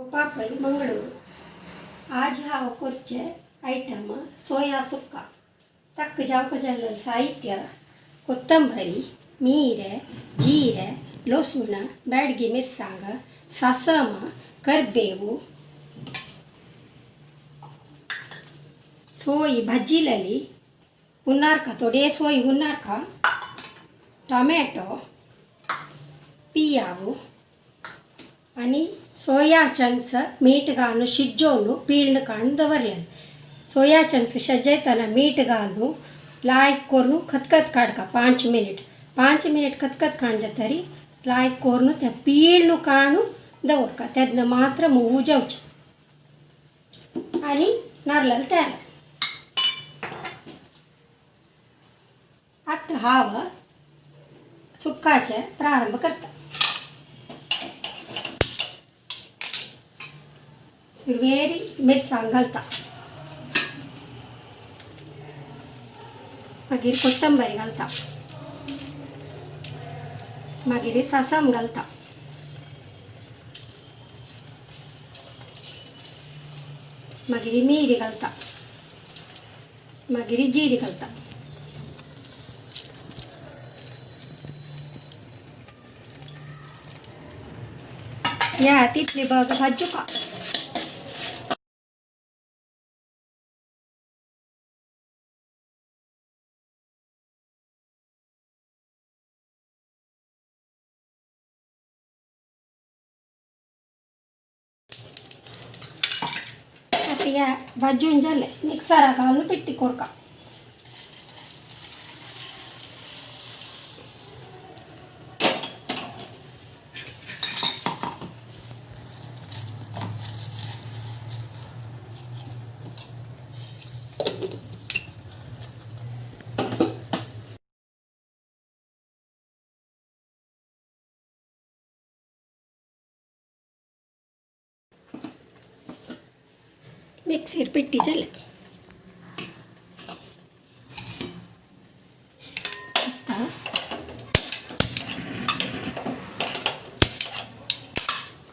रूपा पै मंगळूर। आज हांव करचे आयटम सोया सुक्का। तक जावक जल साहित्य कोತ್ತंबरी, मीरे, जीरे, लसूण, बेडगी मिरसांग, ससम, करबेवु, सोय भाजिलेली, उन्नारका थोडे सोय उन्नारका, टोमॅटो, पियावु आनी सोया चंक्स मीठ घालून शिजोवन पिळून काडून दवरलेले। सोया चंक्स शिजयतना मीठ घालून लायक करून खतखत काडका 5 मिनिट। 5 मिनिट खतखत काडून जातरी लायक करून ते पिळून काडून दवरका, तेन्ना मात्र मोव जावचें। आनी नारल तेल। आतां हांव सुक्काचें प्रारंभ करता। सुरवेरी मिरसांग घालता, मागीर कोत्तंबरी घालता, मागीर सासम घालता, मागीर मिरी घालता, मागीर जिरी घालता। ह्या तितली बग भाजूका। या भाजून जालें मिक्सराक घालून पिट्टी कोरका। मिक्सर पिट्टी जालें।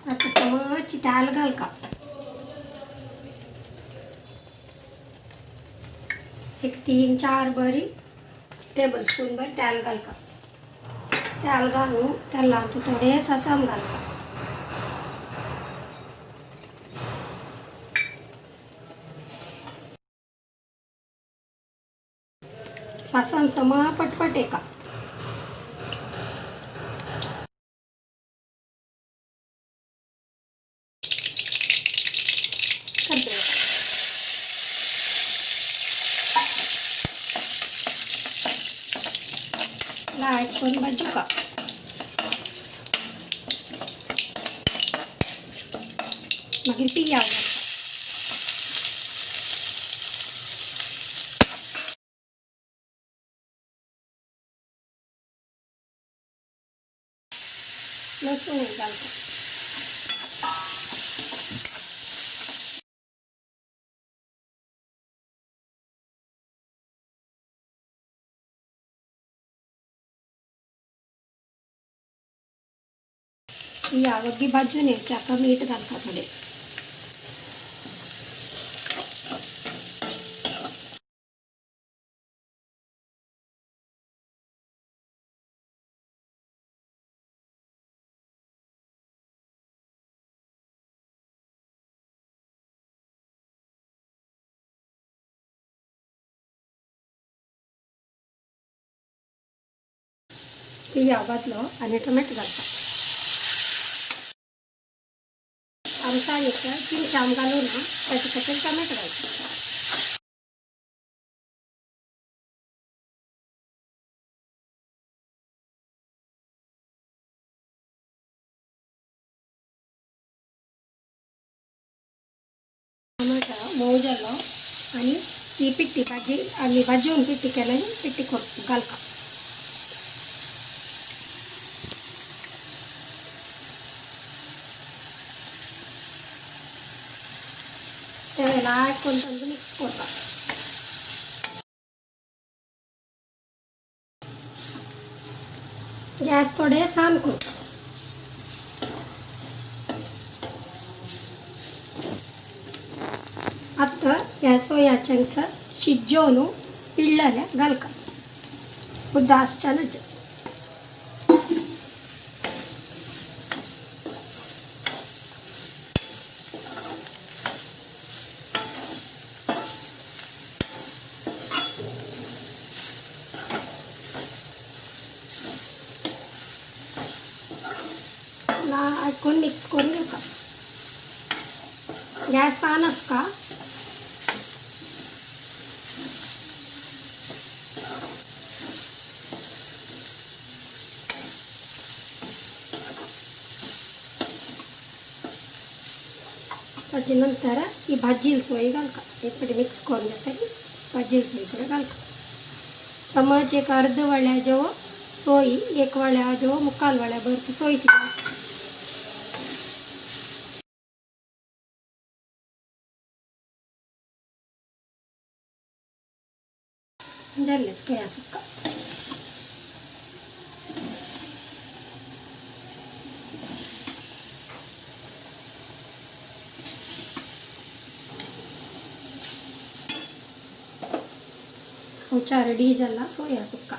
आतां समची तेल घालका, एक 3-4 बरी टेबल स्पून भर तेल घालका। तेल घालून तेलांत थोडे ससम घालका, सासम समा पटपट एका। लायक करून भाजूका। मागीर पियाव घालता। लसूण घालता, पियाव भाजून येवच्या मीठ घालता थोडे। पियाव भाजलो आनी टोमॅटो घालता। आमसाणीक चिमचाम घालून ना ताचे खातीर टोमॅटो घालता। टोमॅटो मोव जालो आनी ही पिट्टी भाजी आमी भाजून पिट्टी केल्या पिट्टी घालता। लायक करून मिक्स करता। गॅस थोडे सान करता। आतां ह्या सोया चंक्स शिजोवन पिळ्ळेले घालका, उदक आसच्यानच. हाकून मिक्स करून घेवका. Gas on आसका. ताजे नंतर ही भाजील सोय घालका. एक फावटी मिक्स करून जातकीर भाजील सोय कडेन घालका. समज एक अर्द वाळ्या जेवो सोय, एक वाळ्या जेवो मुक्काल वाळ्या भरती सोय ती. जालें सोया सुक्का. खावच्या रेडी जाला सोया सुक्का.